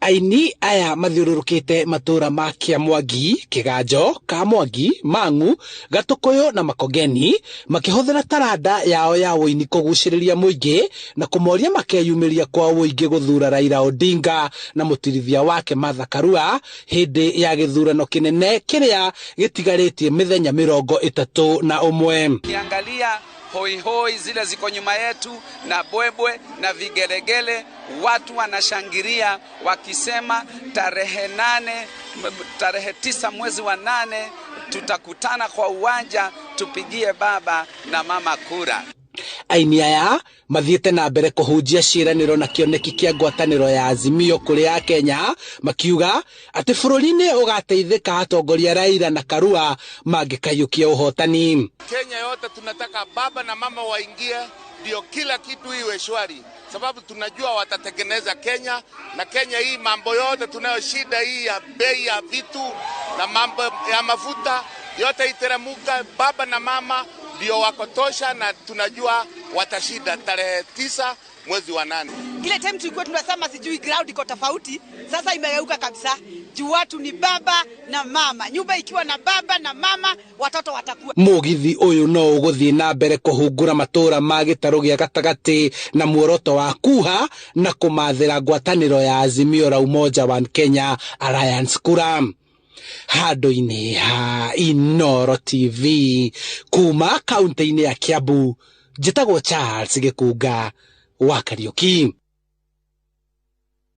Aini aya mathiũrũrũkĩte matũra ma Kĩamwangi, Kĩganjo, Kamwangi, Mang'u, Gatũkũyũ na Makongeni makĩhũthĩra taranda yao ya ũini kũgucĩrĩria mũingĩ na kũmoria makeyumĩria kwa ũingĩ gũthura Raila Odinga na mũtirithia wake Martha Karua hĩndĩ ya gĩthurano kĩnene kĩrĩa gĩtigarĩtie mĩthenya 31. Ukiangalia hoihoi zile ziko nyuma yetu na bwebwe na vigelegele, watu wanashangilia wakisema tarehe 8, tarehe 9 mwezi wa 8 tutakutana kwa uwanja tupigie baba na mama kura. Aini aya mathiĩte na mbere kũhunjia ciĩranĩro na kĩoneki kĩa ngwatanĩro ya Azimio kũrĩ Akenya, makiuga atĩ bũrũri nĩ ũgateithĩka atongoria Raila na Karua mangĩkaiyũkia ũhotani. Kenya yote tunataka baba na mama waingie, ndio kila kitu iwe shwari, sababu tunajua watatengeneza Kenya, na Kenya hii mambo yote tunayo shida hii ya bei ya vitu na mambo ya mafuta yote iteremuka. Baba na mama ndio wako tosha, na tunajua watashinda tarehe 9 mwezi wa 8. Ile time tulikuwa tunasema sijui ground iko tofauti, sasa imegeuka kabisa. Juu watu ni baba na mama, nyumba ikiwa na baba na mama watoto watakuwa. Mũgithi ũyũ no ũgũthiĩ na mbere kũhungura matũra ma gĩtarũ gĩa gatagatĩ na muoroto wa kuha na kũmathĩra ngwatanĩro ya Azimio la Umoja One Kenya Alliance kura. Handũ-inĩ ha Inooro TV kuma kaunti-inĩ ya Kiambu, njĩtagwo Charles Gĩkunga wa Kariũki.